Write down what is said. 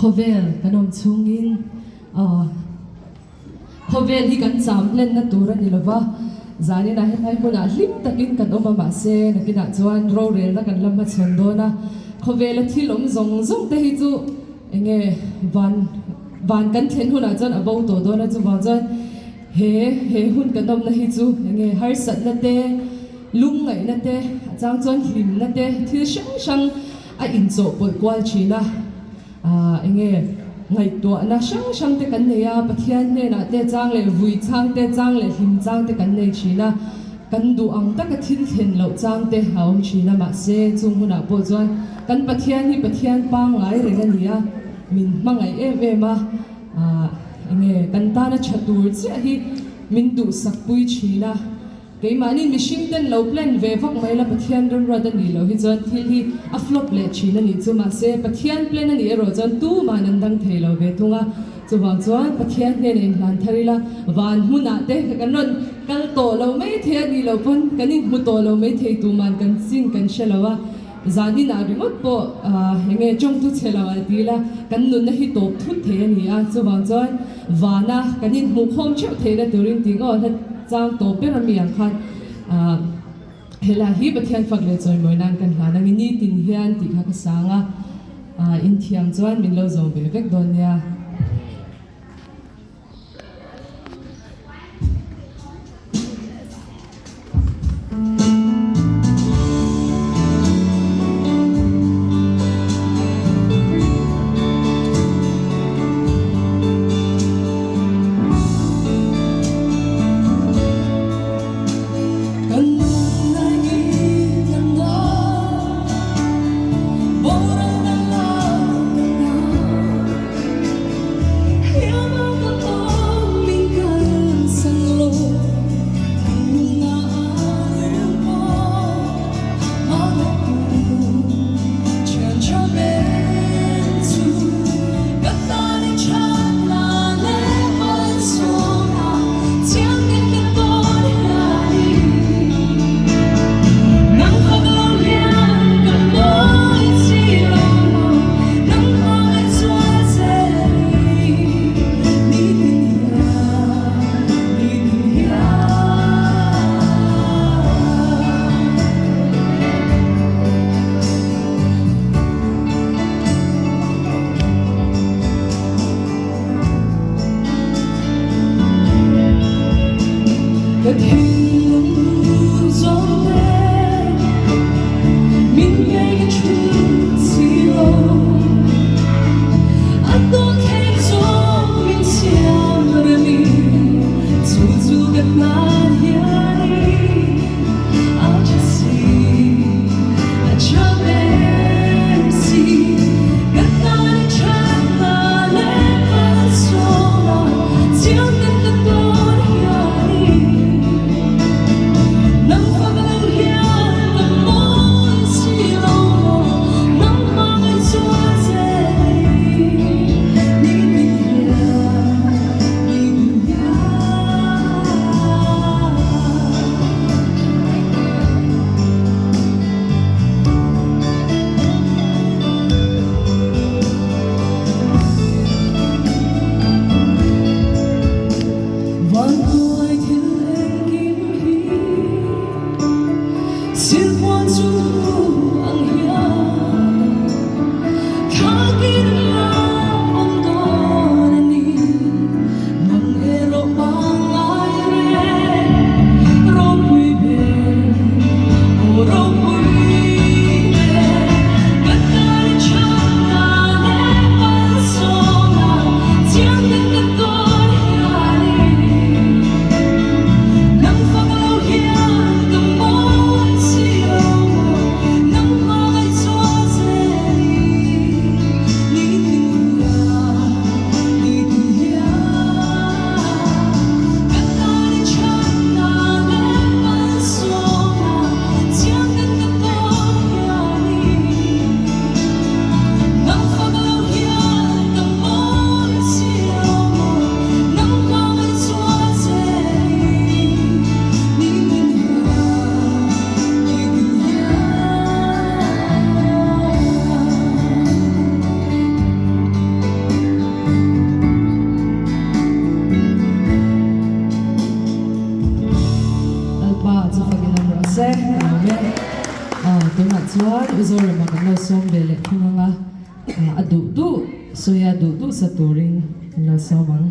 Khawvel kan awm chhungin aw khawvel hi kan cham hlenna tur a ni lova, zaninah helai hmunah hlim takin kan awm a mahse nakinah chuan rorelna kan la hmachhawn dawn a, khawvela thil awm zawng zawng te hi chu enge van van kan thlen hunah chuan a bo tawh dawn a chuvang chuan he he hun kan awmna hi chu enge harsatna te lungngaihna te a chang chuan hlimna te thil hrang hrang a inchawhpawlh kual thin a, aah enge ngaihtuahna hrang hrang te kan nei a, Pathian hnenah te chang leh vui chang te, chang leh hlim chang te kan nei thin a, kan duh ang taka thil thlen loh chang te a awm thin a, mahse chung hunah pawh chuan kan Pathian hi Pathian pangngai reng a ni a, min hmangaih em em a, aah enge kan tana tha tur chiah hi min duhsakpui thin a. Keimahni mihring ten lo plan ve vak mai la Pathian remruat a nih loh hi chuan thil hi a flop leh thin a nih chu. Mahse Pathian plan a nih erawh chuan tumahin an dang thei lo ve thung a. Chuvang chuan Pathian hnenah inhlan thar ila van hmunah te kan rawn kal tawh lo mai thei a nih loh pawn kan inhmu tawh lo mai thei tuman kan chin kan hre lo a. Zan inah ringawt pawh enge tawngtu chhe lo ah ti ila kan nunna hi tawp thut thei a ni a, chuvang chuan vana kan inhmuh khawm theuh theihna turin tih ngawh hla chang tawp ber ami ang khan helai hi Pathian fak leh chawimawi nan kan hlan ang i nitin hian tih kha ka sang a, inthiam chuan min lo zawm ve vek dawn nia. Kan nunna hi kan boral na la. Lalpa chu fakin awm rawh se. Ka lawm e. Aw tunah chuan U Zorema kan lo sawm ve leh thung ang a, a duh duh sawi a duh duh sa turin kan lo sawm ang.